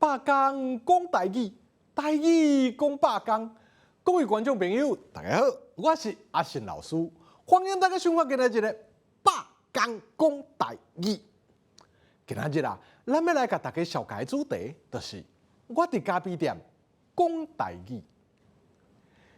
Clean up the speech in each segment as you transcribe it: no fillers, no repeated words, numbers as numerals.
百工講台語，台語講百工。各位觀眾朋友，大家好，我是阿信老師，歡迎大家收看今仔日的百工講台語。今仔日啊，咱欲來共大家紹介的主題，就是我佇咖啡店講台語。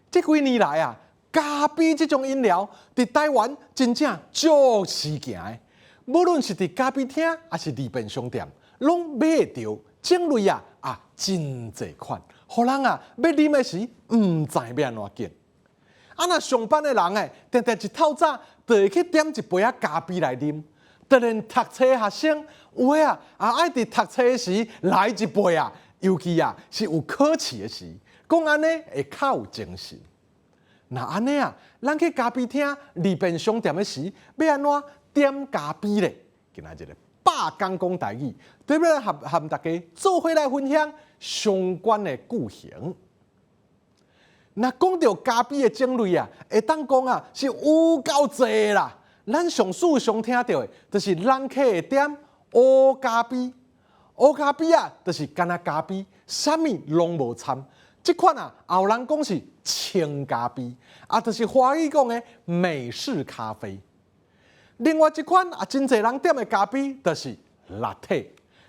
這幾年來啊，咖啡這種飲料佇台灣真正足時行的，無論是佇咖啡廳，抑是佇便商店，攏買會著，種類啊啊真濟款，予人啊欲啉的時毋知欲按怎揀。啊，若上班的人欸，定定一透早就會去點一杯仔咖啡來啉。當然讀冊學生有的啊，也愛佇讀冊時來一杯啊，尤其啊是有考試的時，講按呢會較有精神。若按呢啊，咱去咖啡廳、利便商店的時，欲按怎點咖啡咧？今仔日的百工講台語，特別來和和大家做伙來分享相關的句型。若講著咖啡的種類啊，會當講啊是有夠濟啦。咱上數常聽著的，就是人客會點烏咖啡。烏咖啡啊，就是干焦咖啡，啥物攏無摻。這款啊，也有人講是清咖啡，啊，就是華語講的美式咖啡。另外一款啊，真濟人點的咖啡，就是拿鐵。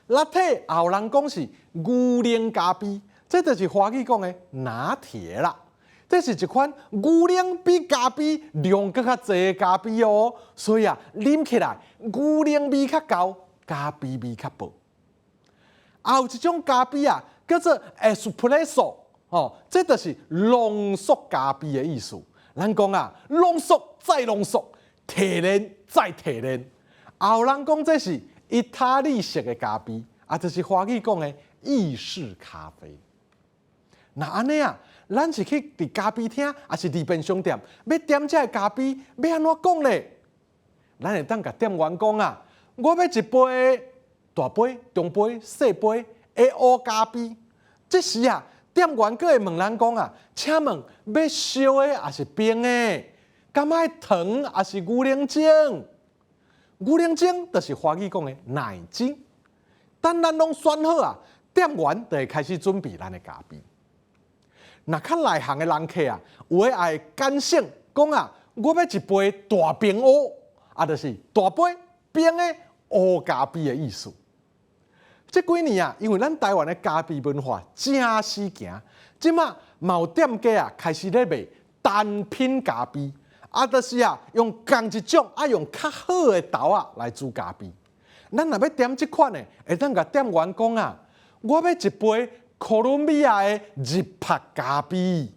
拿鐵也有人講是牛奶咖啡，這就是華語講的拿鐵啦。這是一款牛奶比咖啡量閣較濟的咖啡哦，所以啊，啉起來牛奶味較厚，咖啡味較薄。也有一種咖啡啊，叫做 espresso，哦，這就是濃縮咖啡的意思。咱講啊，濃縮再濃縮，提煉再提煉。也有人講這是意大利式的咖啡，啊，就是華語講的意式咖啡。若按呢啊，咱是去佇咖啡廳，抑是佇便商店，欲點這个咖啡，欲按怎講咧？咱會當共店員講啊，我欲一杯大杯、中杯、細杯的烏咖啡。這時啊，店員閣會問咱講啊，請問欲燒的抑是冰的？敢愛糖抑是牛奶精？牛奶精就是華語講的奶精。等咱攏選好啊，店員就會開始準備咱的咖啡。若較內行的人客啊，有的愛簡省講啊，我欲一杯大冰烏，啊，就是大杯冰的烏咖啡的意思。這幾年啊，因為咱台灣的咖啡文化誠時行，這馬嘛有店家啊開始咧賣單品咖啡，啊，就是啊用仝一種啊用較好的豆仔來煮咖啡。咱若欲點這款的，會當共店員講啊，我欲一杯哥倫比亞的日曬咖啡。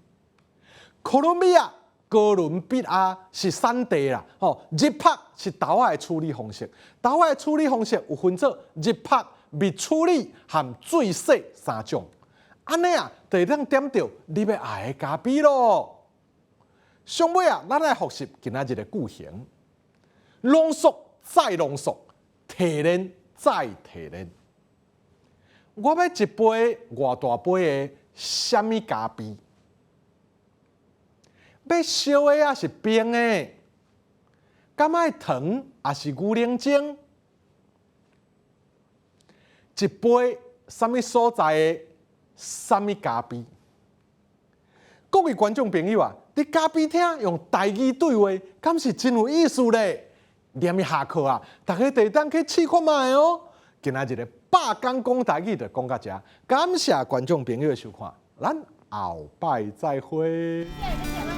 哥倫比亞，哥倫比亞是產地啦，吼，日曬是豆仔的處理方式。豆仔的處理方式有分做日曬、蜜處理和水洗三種。按呢啊，就會當點著你欲愛的咖啡囉。上尾啊，咱來複習今仔日的句型：濃縮再濃縮，提煉再提煉。我欲一杯偌大杯的啥物咖啡？欲燒的抑是冰的？敢愛糖抑是牛奶精？一杯啥物所在的啥物咖啡？各位觀眾朋友啊，佇咖啡廳用台語對話，敢是真有意思咧？連下課啊，大家就會當去試看覓哦。今仔日的百工講台語就講到遮，感謝觀眾朋友的收看，咱後擺再會。謝謝。